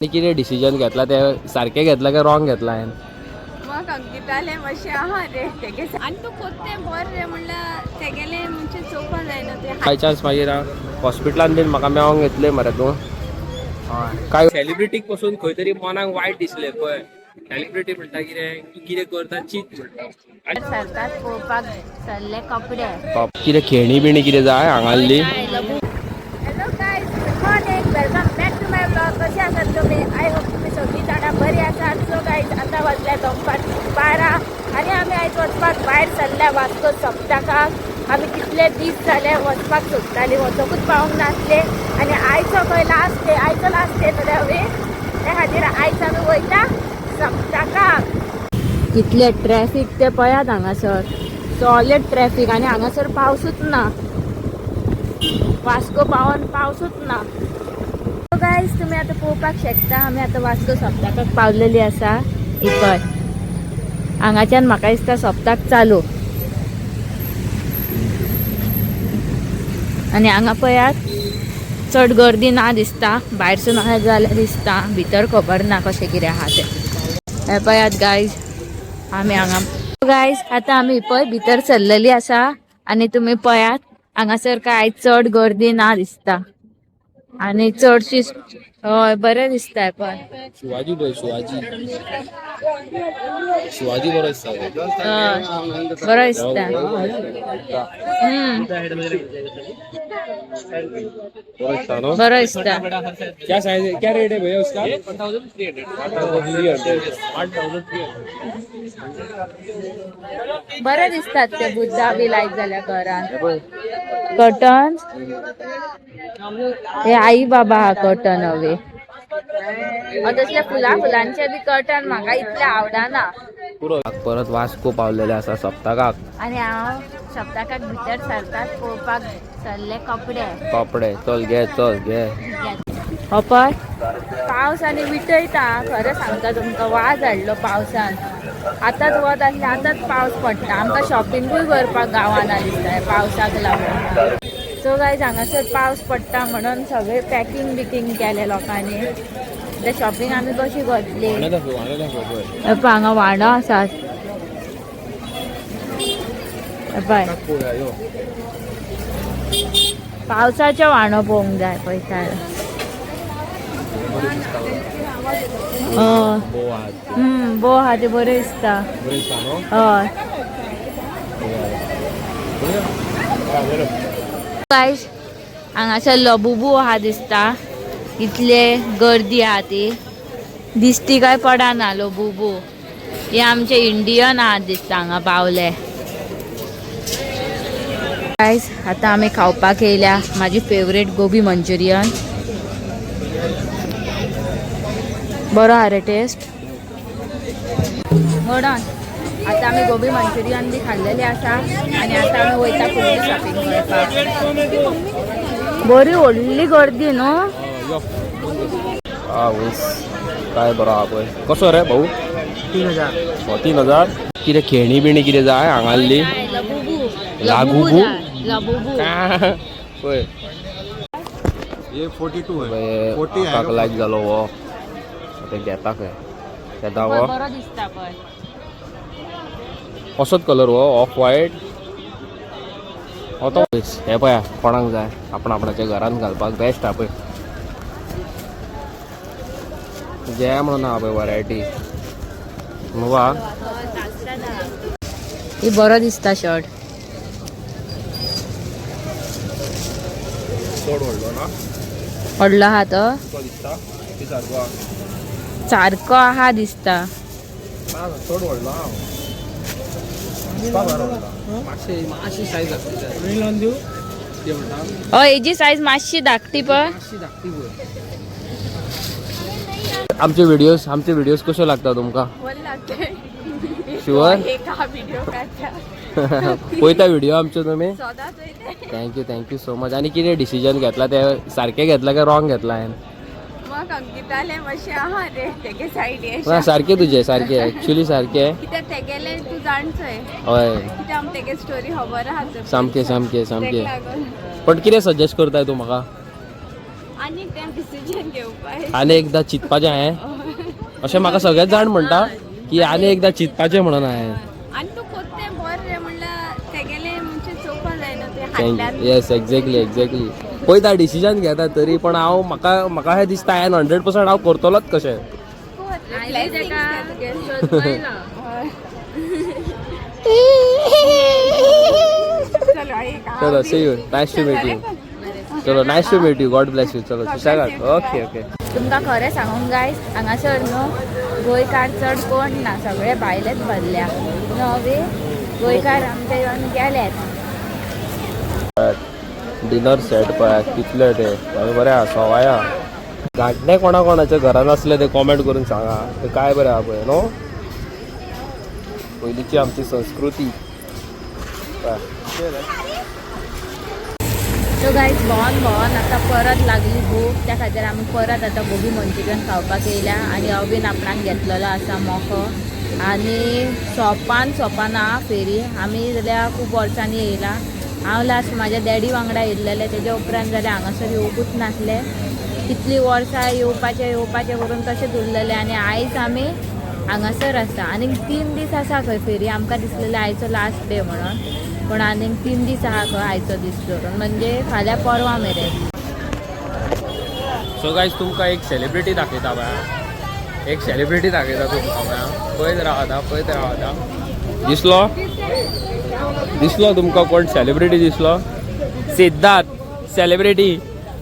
आनी कितें डिसिजन घेतला ते सारकें घेतला काय रॉंग घेतला हांवें? मग अंकिताले मातशें आहा रे तेगे आनी तूं कोत्तें बरें रे म्हणल्यार तेगेलें म्हणजे चोवपा जायना तें. बाय चान्स मागीर हॉस्पिटलान बीन म्हाका मेळोंक येतलें मरे तूं. काय सेलिब्रिटीक पसून खंय तरी मनाक वायट दिसलें पळय. सेलिब्रिटी म्हणटा कितें, तूं कितें करता चीत म्हणटा. सरतात पळोवपाक सल्ले कपडे. कितें खेळणी बिणी कितें जाय हांगासली? Hello guys, good morning, welcome back to my vlog. कसे आसात तुम्ही? I hope तुम्ही सगळी जाणां बरी आसात. सो गायज, आतां वाजल्या दनपार 12 आनी आमी आयज वचपाक भायर सरल्या वास्को सप्तकाक. आमी कितले दीस जाले वचपाक सोदताली, वचोकूच पावूंक नासले आनी आयचो खंय लास्ट डे, आयचो लास्ट डे न्हू रे, त्या खातीर आयज आमी वयता सप्तकाक. कितले ट्रॅफिक ते पळयात हांगासर, सॉलिड ट्रॅफिक आनी हांगासर पावसूच ना, वास्को पावन पावसूच ना. गायज, तुमी आतां पळोवपाक शकता आमी आतां वास्को सप्तकाक पावलेली आसा. ही पळय हांगाच्यान म्हाका दिसता सप्तक चालू आनी हांगा पळयात चड गर्दी ना दिसता, भायरसून अशें जाल्यार दिसता, भितर खबर ना कशें कितें आहा तें. हें पळयात गायज, आमी हांगा गायज आतां आमी पळय भितर सरलेली आसा आनी तुमी पळयात हांगासर काय चड गर्दी ना दिसता आनी चडशी हय बरें दिसता पळय. शिवाजी पळय, शिवाजी शिवाजी बरो दिसता. हय बरो दिसता. बरो दिसता न्हू? बरो दिसता. क्या साइज है, क्या रेट है भैया उसका? 1300. बरे दिसतात ते बुद्धा बी लायत जाल्यार घरान कर्टन. हे आई बाबा हा कर्टन हवे. तसले फुलां फुलांचे बी कर्टन म्हाका इतले आवडना. परत वास्को पावलेले आसा सप्तकाक. आनी हांव सप्तकाक भितर सरतात पळोवपाक सरले कपडे. कपडे चल घे, चल घे. हो पळय पावस आनी विटयता, खरें सांगता तुमकां, वाज हाडलो पावसान. आतांच वत आसलें, आतांच पावस पडटा. आमकां शॉपिंगूय करपाक गावाना दिसता पावसाक लागून. सो गायज, हांगासर पावस पडटा म्हणून सगळें पॅकिंग बिकींग केलें लोकांनी. ते शॉपिंग आमी कशी करतली? वाणे दाखव, वाणे दाखव पळय. हे पळय हांगा वांडो आसात हे पळय. पळोवया यो. पावसाचे वांडो पळोवंक जाय पळयता. हय. बो आहा. बो आहा ते बरें दिसता. बरें दिसता न्हू? हय. गायज, हांगासर लबुबू आहा दिसता, इतले गर्दी आहा ती दिसती काय पडना लबुबू. हे आमचे इंडियन आहा दिसता हांगा पावले. गायज, आतां आमी खावपाक येयल्या म्हाजी फेवरेट गोबी मंचुरियन. बरो आहा रे टेस्ट म्हणून आतां आमी गोबी मंचुरियन बी खाल्लेले आसा आनी आतां आमी वयता फुडली शॉपिंग करपाक. बरी व्हडली गर्दी न्हू. हा ऊस काय बरो आहा पळय. कसो रे भाऊ? 3000. हो 3000. कितें खेळणी बिणी कितें जाय हांगासली? लबुबू. लागुबू? लबुबू. पळय. ये 42 है. पळय. 40 आकाक आएगा. लायक जालो हो, आतां घेता खंय घेता हो. बरो दिसता पळय. कसोच कलर हो, ऑफ वायट हो तो. हे पळया, कोणाक जाय आपण आपणाच्या घरान घालपाक बेस्ट आहा पळय. जॅम म्हणून आहा पळय वरायटी वा. ही बरो दिसता शर्ट. चड व्हडलो ना. व्हडलो आहा तो. तो दिसता ते सारको आहा. सारको आहा दिसता. ना, चड व्हडलो आहा दिसपा बरो व्हडलो. मातशे मातशी सायज आसली दिव ते म्हणटा. हय, हेजी सायज मातशी धाकटी पळय. मातशी धाकटी पळय. आमचे व्हिडिओज, आमचे व्हिडिओज कशे लागता तुमकां? शुअर? पळयता व्हिडिओ आमचे तुमी? Thank you, thank you so much. आनी कितें डिसिजन घेतला ते सारकें घेतला काय रॉंग घेतला हांवें? मग अंकिताले मातशें आहा रे तेगे सायडी. ना, सारकें तुजें, सारकें, एक्चुली सारकें. कित्याक तेगेले तूं जाणचोय. हय. कित्याक आम तेगे स्टोरी खबर आहा. सामकें सामकें तेका सामकें. लागून. पण कितें सजेस्ट करताय तूं म्हाका? आनी तें डिसिजन घेवपाक. आनी एकदां चिंतपाचें हांवें. अशें म्हाका सगळेच जाण म्हणटा की आनी एकदां चिंतपाचें म्हणून हांवें. आनी तूं कोत्तें बरें रे, म्हणल्यार तेगेलें म्हणजे चोवपा जायना तें हाडल्यान. येस, एक्झॅक्टली एक्झॅक्टली पळयता, डिसिजन घेता तरी पण हांव म्हाका म्हाका हें दिसता हांवें 100% हांव करतलोच कशें. चलो, see you, nice to meet you. चलो, nice to meet you, God bless you. चलो सुशेगाद, ओके ओके. तुमकां खरें सांगूंक गायज, हांगासर न्हू गोंयकार चड कोण ना, सगळे भायलेच भरल्या नवे गोंयकार आमचे येवन गेल्यात. डिनर सेट पळय कितले ते आनी बरें आहा, सवाय आहा. गाडणे कोणा कोणाच्या घरान आसले ते कॉमेंट करून सांगा. ते काय बरें आहा पळय न्हू, पयलींची आमची संस्कृती पळय. सो गायज, भोंवन भोंवन आतां परत लागली भूक. त्या खातीर आमी परत आतां गोबी मंचुरियन खावपाक येयल्या आनी अवीन आपणाक घेतलेलो आसा मोको. आनी सोपान सोपान आहा फेरी. आमी जाल्यार खूब वर्सांनी येयला. हांव लास्ट म्हाज्या डॅडी वांगडा येयल्लेलें, तेज्या उपरांत जाल्यार हांगासर येवकूच नासलें. कितलीं वर्सां येवपाचें येवपाचें करून तशेंच उरलेलें आनी आयज आमी हांगासर आसा. आनीक 3 दीस आसा खंय फेरी. आमकां दिसलेलें आयचो लास्ट डे म्हणून, पूण आनीक 3 दीस आहा खंय, आयचो दीस धरून म्हणजे फाल्यां परवां मेरेन. सो गायज, तुमकां एक सेलिब्रिटी दाखयता पळय, एक सेलिब्रिटी दाखयता तुमकां पळय. पळयत रावात आं, पळयत रावात आं. दिसलो, दिसलो तुमकां कोण सेलिब्रिटी दिसलो? सिद्धार्थ सेलिब्रिटी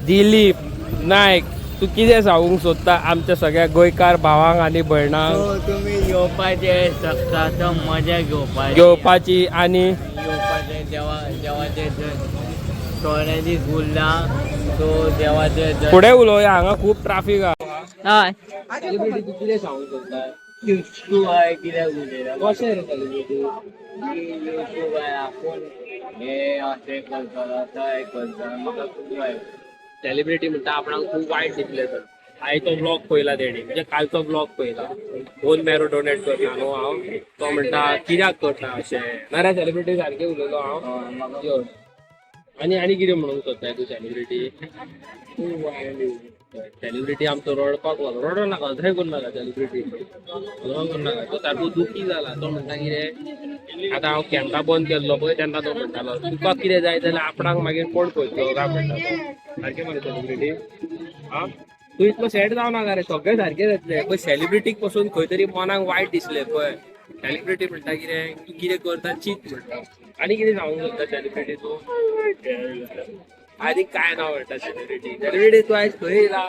दिलीप नायक. तूं कितें सांगूंक सोदता आमच्या सगळ्या गोंयकार भावांक आनी भयणांक? सो तुम्ही येवपाचे शकता तर मजा घेवपाची. घेवपाची आनी येवपाचे, देवा देवाचे थोडे दीस उरला, सो देवाचे फुडें उलोवया, हांगा खूब ट्राफीक आहा. हय. सेलिब्रिटी, तूं कितें सांगूंक सोदता? तूं हांवें कित्याक उलयला? कशें रे सेलिब्रिटी? युट्यूब आपूण हे अशें करतलो, थंय करतलो, म्हाका खूब वायट. सेलिब्रिटी म्हणटा आपणाक खूब वायट दिसलें तर हांवें तो ब्लॉग पळयला तेणी, म्हणजे कालचो ब्लॉग पळयला. बोन मॅरो डोनेट करता न्हू हांव, तो म्हणटा कित्याक करता अशें. नाल्यार सेलिब्रिटी सारकें उलयलो हांव. म्हाका यो. आनी आनी कितें म्हणूंक सोदताय तूं सेलिब्रिटी? खूब वायट. सेलिब्रिटी आमचो रडपाक लागलो. रडो नाका, अथंय करूं नाका सेलिब्रिटी, अथंय करूं नाका. तो सारको दुखी जाला. तो म्हणटा कितें, आतां हांव कॅमरा बंद केल्लो पळय तेन्ना तो म्हणटालो, तुका कितें जाय जाल्यार आपणाक मागीर कोण पळयतलो काय म्हणटा तो. सारकें मरे सेलिब्रिटी? आं, तूं इतलो सॅड जावं नाका रे, सगळें सारकें जातलें. पळय, सेलिब्रिटीक पसून खंय तरी मनाक वायट दिसलें पळय. सेलिब्रिटी म्हणटा कितें, तूं कितें करता चीत म्हणटा. आनी कितें सांगूंक सोदता सेलिब्रिटी तूं? आनी काय ना म्हणटा सेलिब्रिटी. सेलिब्रिटी, तूं आयज खंय येयला?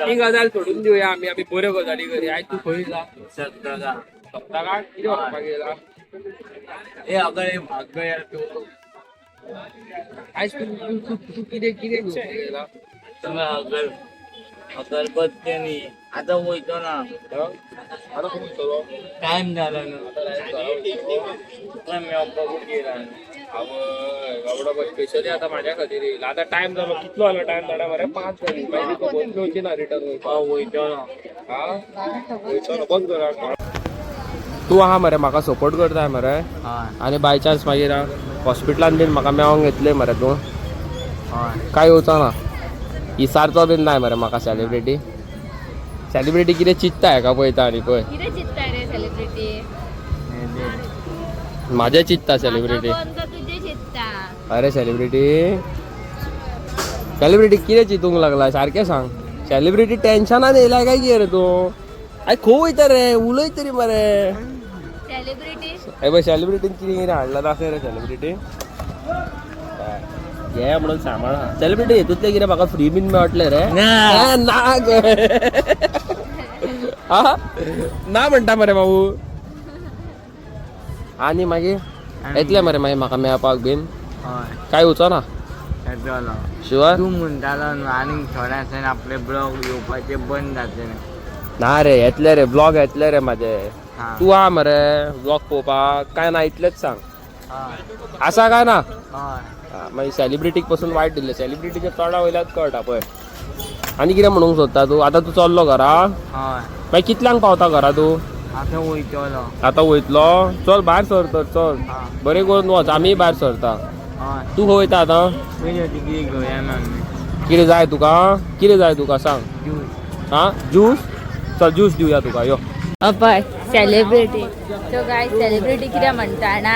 ही गजाल सोडून दिवया आमी, आमी बऱ्यो गजाली करया. आयज तूं खंय येयला? सप्तका. सप्तकाक कितें व्हरपाक येयला? हे अगर हे भाग तूं. आयज तूं तूं तूं तूं कितें कितें घेवपाक येयला? तुमी अगर अगरबत्ती न्ही, आतां वयतो ना. आतां खंय वयतलो? टायम जाला न्हू. आतां डायरेक्ट घरा वयतलो. तुका मेळपाकूच येयला न्हू. आवय, बाबडो स्पेशली आतां म्हाज्या खातीर येयला. आतां टायम जालो कितलो जालो? टायम जालो मरे 5 जाली. मागीर तुका बस मेवची ना रिटर्न वयपाक. हांव वयतलो. आं, वयतलो, बंद कर. तूं आहा मरे, म्हाका सपोर्ट करताय मरे? हय. आनी बाय चान्स मागीर हॉस्पिटलान बीन म्हाका मेळोंक येतले मरे तूं? हय. काय येवचो ना, इसारचो बीन नाय मरे म्हाका. सेलिब्रिटी, सेलिब्रिटी कितें चिंत्ता हेका पळयता आनी पळय. कितें चिंत्ताय रे सेलिब्रिटी? म्हाजें चिंत्ता सेलिब्रिटी. तुजें चिंत्ता. अरे सेलिब्रिटी, सेलिब्रिटी कितें चिंतूंक लागला सारकें सांग. सेलिब्रिटी टेन्शनान येयला काय कितें रे तूं? आरे खंय वयता रे? उलय तरी मरे. सेलिब्रिटी. हे पळय, सेलिब्रिटीन कितें कितें हाडलां दाखय रे सेलिब्रिटी. घे म्हणून सांबाळ. सेलिब्रिटी, हेतूंतलें कितें म्हाका फ्री बीन मेळटलें रे? ना. ए, ना गो. आ? ना म्हणटा मरे बाबू. आनी मागीर येतले मरे मागीर म्हाका मेळपाक बीन? हय. काय येवचो ना? येतलो. शुअर? तूं म्हणटालो न्हू आनीक थोड्या आपले ब्लॉग येवपाचे बंद जातले. ना रे, येतले रे, ब्लॉग येतले रे म्हाजे. हा. तूं आ मरे ब्लॉग पळोवपाक काय ना? इतलेंच सांग. हय. आसा काय ना? हय. हा, मागीर सेलिब्रिटीक पसून वायट दिल्लें सेलिब्रिटीच्या तोंडा वयल्यान कळटा पळय. आनी कितें म्हणूंक सोदता तूं? आतां तूं चल्लो घरा? हय. मागीर कितल्यांक पावता घरा तूं? आतां वयतलो. आतां वयतलो? चल, भायर सर तर, चल. हा. बरें करून वच, आमीय भायर सरता. हय. तूं खंय वयता आतां? पयलीं कितें घेवया आमी. कितें जाय तुका? कितें जाय तुका सांग. हा ज्यूस? चल ज्यूस दिवया तुका यो. पळय सेलिब्रिटी. सो गायज सेलिब्रिटी कितें म्हणटा जाणा,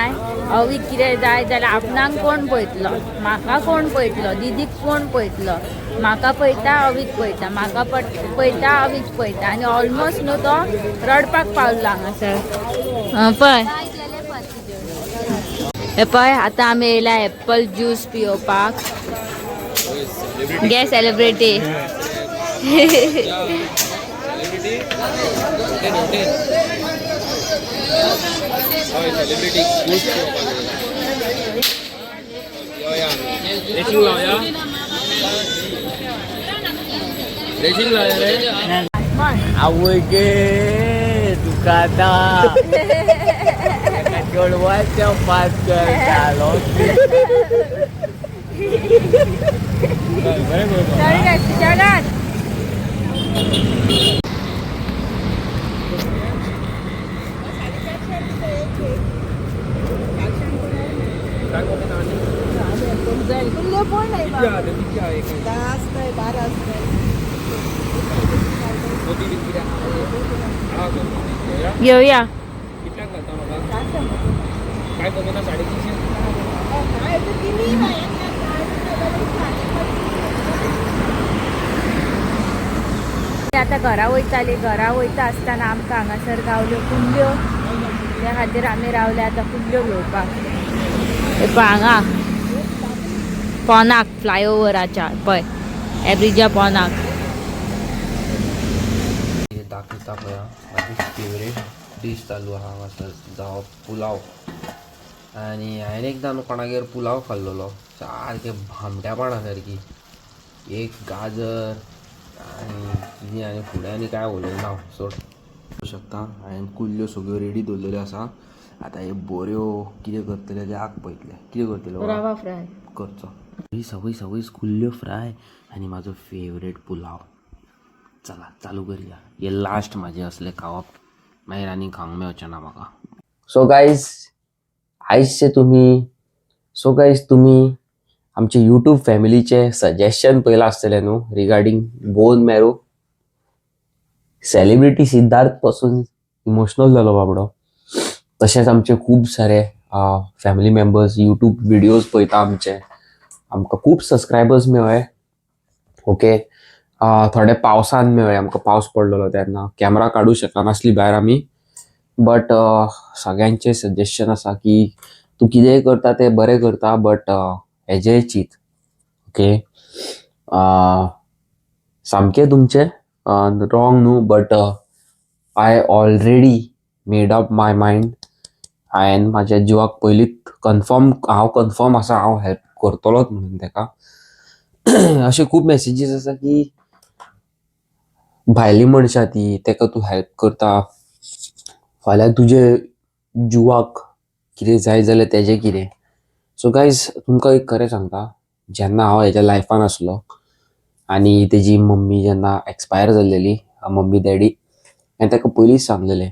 अवीक कितें जाय जाल्यार आपणाक कोण पळयतलो, म्हाका कोण पळयतलो, दिदीक कोण पळयतलो, म्हाका पळयता अवीक पळयता, म्हाका पळयता अवीक पळयता. आनी ऑलमोस्ट न्हू तो रडपाक पावलो हांगासर. पळय हे पळय आतां आमी येयला एप्पल ज्यूस पियोवपाक. गे सेलिब्रिटी. रेसिंग लावया, रेसिंग लावया रे. आवय गे तुका आतां चेडवाच्या पास करतालो. चल रे चलात. घेऊया. कितल्याक घालता म्हाका? काय कमी ना 350. आतां घरा वयताली. घरा वयता आसतना आमकां हांगासर गावल्यो कुल्ल्यो. त्या खातीर आमी रावले आतां कुल्ल्यो घेवपाक. हे पळय हांगा पोनाक फ्लायओवराच्या पळय ह्या ब्रिजा पोनाक. दाखयता पळय म्हाजी फेवरेट डीश चालू आहा हांगासर, जावं पुलाव. आनी हांवें एकदां न्हू कोणागेर पुलाव खाल्लेलो, सारकें भामट्यापणा सारकी, एक गाजर आनी कितें आनी फुडें आनी काय उलयना हांव सोड. शकता हांवें कुल्ल्यो सगळ्यो रेडी दवरलेल्यो आसा. आतां हे बऱ्यो कितें करतले ते आग पळयतले कितें करतले. रवा फ्राय करचो ही सवय सवय कुल्ल्यो फ्राय आनी म्हाजो फेवरेट पुलाव. चला चालू करया. हे लास्ट म्हाजें असलें खावप, मागीर आनी खावंक मेळचें ना म्हाका. सो गायज आयजचे तुमी, सो गायज तुमी आमचे यूट्यूब फॅमिलीचे सजेशन पयलां आसतलें न्हू regarding bone marrow. Celebrity Siddharth पसून इमोशनल जालो बाबडो. तशेंच आमचे खूब सारे फॅमिली मेंबर्स यूट्यूब व्हिडियोज पळयता आमचे, आमकां खूब सबस्क्रायबर्स मेळ्ळे. ओके, थोडे पावसान मेळ्ळे आमकां, पावस पडलेलो तेन्ना कॅमरा काडूं शकनासली भायर आमी. बट सगळ्यांचें सजेशन आसा की तूं कितेंय करता तें बरें करता, बट हेजेंय चीत. ओके, सामकें तुमचें रॉंग न्हू, but I already made up my mind. हांवें म्हाज्या जिवाक पयलींच कन्फर्म, हांव कन्फर्म आसा हांव हेल्प करतलोच म्हणून तेका. अशे खूब मॅसेजीस आसा की भायली मनशां ती, तेका तूं हेल्प करता, फाल्यां तुजे जिवाक कितें जाय जाल्यार तेजें कितें. सो गायज तुमकां एक खरें सांगता, जेन्ना हांव हेज्या लायफान आसलो आनी तेजी मम्मी जेन्ना एक्सपायर जाल्लेली, मम्मी डॅडी, हांवें ताका पयलींच सांगलेलें,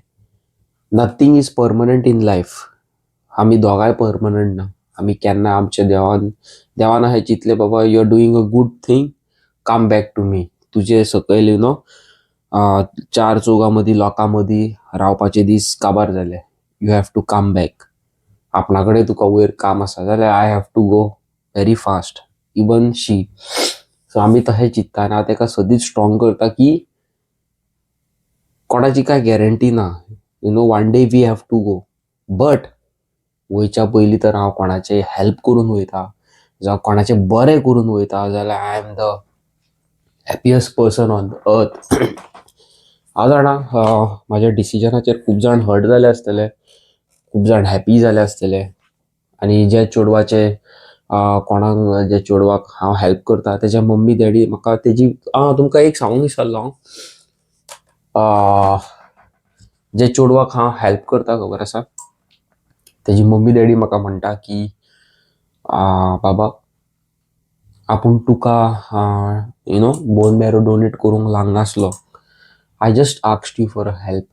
nothing is permanent in life. आमी दोगांय परमनंट ना. आमी केन्ना आमच्या देवान देवान अशें चिंतलें, बाबा you are doing a good thing, come back to me. तुजे सकयल you know चार चौगां मदीं लोकां मदीं रावपाचे दीस काबार जाले, you have to come back. आपणा कडेन तुका वयर काम आसा जाल्यार I have to go very fast, even she. So आमी तशें चिंत्ता आनी हांव ताका सदींच स्ट्रॉंग करता की कोणाची कांय गॅरंटी ना, you know, one day we have to go. But वयच्या पयलीं तर हांव कोणाचें हेल्प करून वयता जावं कोणाचें बरें करून वयता जाल्यार I am the happiest person on the earth. हांव जाणा म्हाज्या डिसिजनाचेर खूब जाण हर्ट जाले आसतले, खूब जाण हॅपी जाले आसतले. आनी जे चेडवाचे कोणाक जे चेडवाक हांव हेल्प करता तेज्या मम्मी डॅडी म्हाका तेजी, आं तुमकां एक सांगूंक विसरलो हांव, जे चेडवाक हांव हेल्प करता खबर आसा, तेजी मम्मी डॅडी म्हाका म्हणटा की बाबा आपूण तुका you know bone marrow donate करूंक लागनासलो, I just asked you for a help,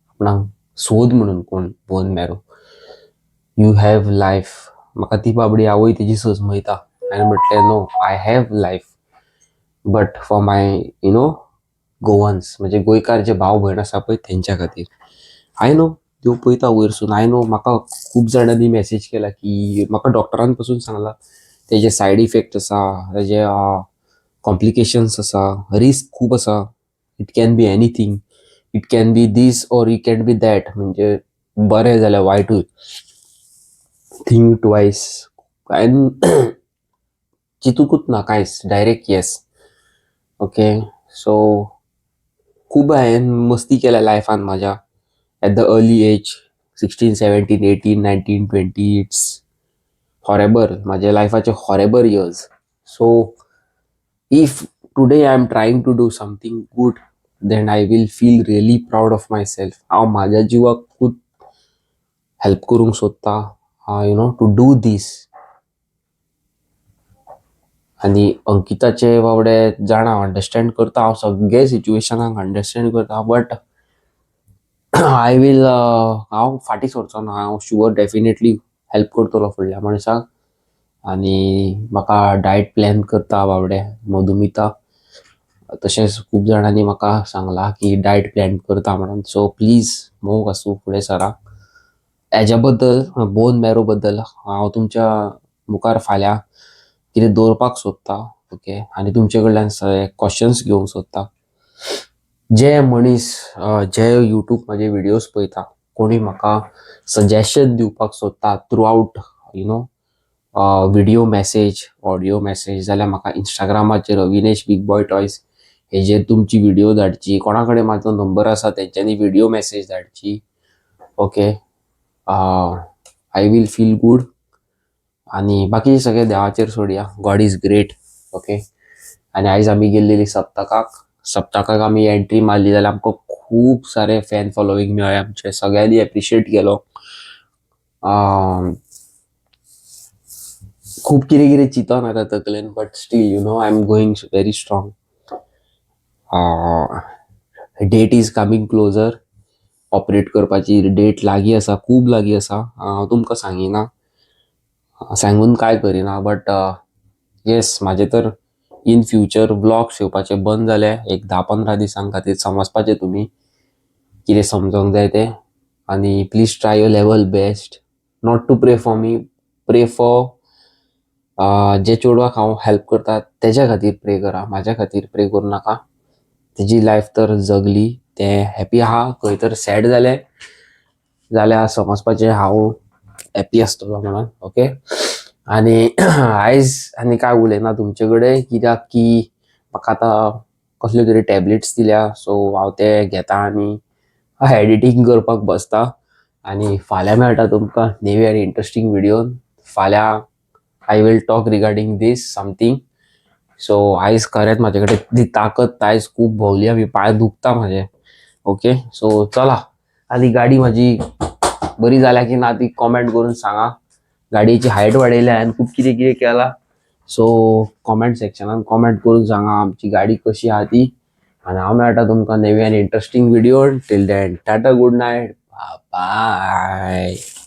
आपणाक सोद म्हणून कोण bone marrow, you have life. म्हाका ती बाबडी आवय तेजी सजमयता. हांवें म्हटलें no, I have life. but for my Goans, म्हणजे गोंयकार जे भाव भयण आसा पळय तेंच्या खातीर. I know देव पळयता वयरसून. I know म्हाका खूब जाणांनी मॅसेज केला की म्हाका डॉक्टरान पसून सांगला तेजे सायड इफेक्ट आसा, तेजे कॉम्प्लिकेशन्स आसा, रिस्क खूब आसा. It can be anything, it can be this or it can be that. म्हणजे बरें जाल्यार वायटूय. थिंक ट्वायस आनी चिंतुकूच ना कांयच, डायरेक्ट येस. ओके, सो खूब हांवें मस्ती केल्या लायफान म्हाज्या at the early age, 16, 17, 18, 19, 20. It's horrible. म्हाज्या लायफाचे horrible years. So if today I am trying to do something good, then I will feel really proud of myself. हांव म्हाज्या जिवाक खूब हेल्प करूंक सोदता to do these. आनी अंकिताचे बाबडे जाणा, अंडरस्टँड करता हांव, सगळे सिच्युएशनाक अंडरस्टँड करता, बट I will, हांव फाटीं सरचो ना. हांव शुअर डेफिनेटली हेल्प करतलो फुडल्या मनशाक. आनी म्हाका डायट प्लॅन करता बाबडे मधुमिता. तशेंच खूब जाणांनी म्हाका सांगलां की डायट प्लॅन करता म्हणून. सो प्लीज मोग आसूं, फुडें सरा. हेज्या बद्दल, बोन मॅरो बद्दल हांव तुमच्या मुखार फाल्यां कितें दवरपाक सोदता, ओके? आनी तुमचे कडल्यान सगळे क्वेश्चन्स घेवंक सोदता. जे मनीस जे यूट्यूब म्हाजे विडियोज पळयता, कोणी म्हाका सजेशन दिवपाक सोदता throughout video message, audio message, जाल्यार म्हाका इंस्टाग्रामाचेर अविनेश बिग बॉय टॉयज हेजेर तुमची विडियो धाडची. कोणा कडेन म्हाजो नंबर आसा तेंच्यांनी विडियो मॅसेज धाडची, okay? I will feel good. आनी बाकी सगळें देवाचेर सोडया. God is great, okay? आनी आयज आमी गेल्लेली सप्तकाक. सप्तकाक आमी एंट्री मारली जाल्यार आमकां खूब सारे फॅन फॉलोवींग मेळ्ळे आमचे. सगळ्यांनी एप्रिशिएट केलो. खूब कितें कितें चिंतोन येता तकलेन, but still I am going very strong. Date is coming closer. Operate करपाची डेट लागीं आसा, खूब लागीं आसा. हांव तुमकां सांगिना, सांगून काय करिना, बट येस, म्हाजे तर इन फ्युचर व्लॉग्स येवपाचे बंद जाले एक 10-15 दिसां खातीर. समजपाचें तुमी कितें समजोंक जाय तें. आनी please try your level best not to pray for me, pray for जे चेडवाक हांव हेल्प करता तेज्या खातीर प्रे करा, म्हाज्या खातीर प्रे करूं नाका. तेजी लायफ तर जगली, तें हॅपी आहा. खंय तर सॅड जालें जाल्यार समजपाचें हांव हॅपी आसतलो म्हणून, ओके? आनी आयज आनी काय उलयना तुमचे कडेन, कित्याक की म्हाका आतां कसल्यो तरी टॅबलेट्स दिल्या. सो हांव ते घेता आनी एडिटींग करपाक बसता. आनी फाल्यां मेळटा तुमकां नवी आनी इंट्रस्टींग व्हिडियोन. फाल्यां I will talk regarding this something. So आयज खरेंच म्हाजे कडेन ती ताकत, आयज खूब भोंवली आमी, पांय दुखता म्हाजे, ओके? सो चला, आनी गाडी म्हाजी बरी जाल्या की ना ती कॉमेंट करून सांगा. गाडयेची हायट वाडयल्या हांवें, खूब कितें कितें केलां. सो कॉमेंट सेक्शनान कॉमेंट करून सांगा आमची गाडी कशी आहा ती. आनी हांव मेळटा तुमकां नवी आनी interesting video. Till then, tata, good night, bye.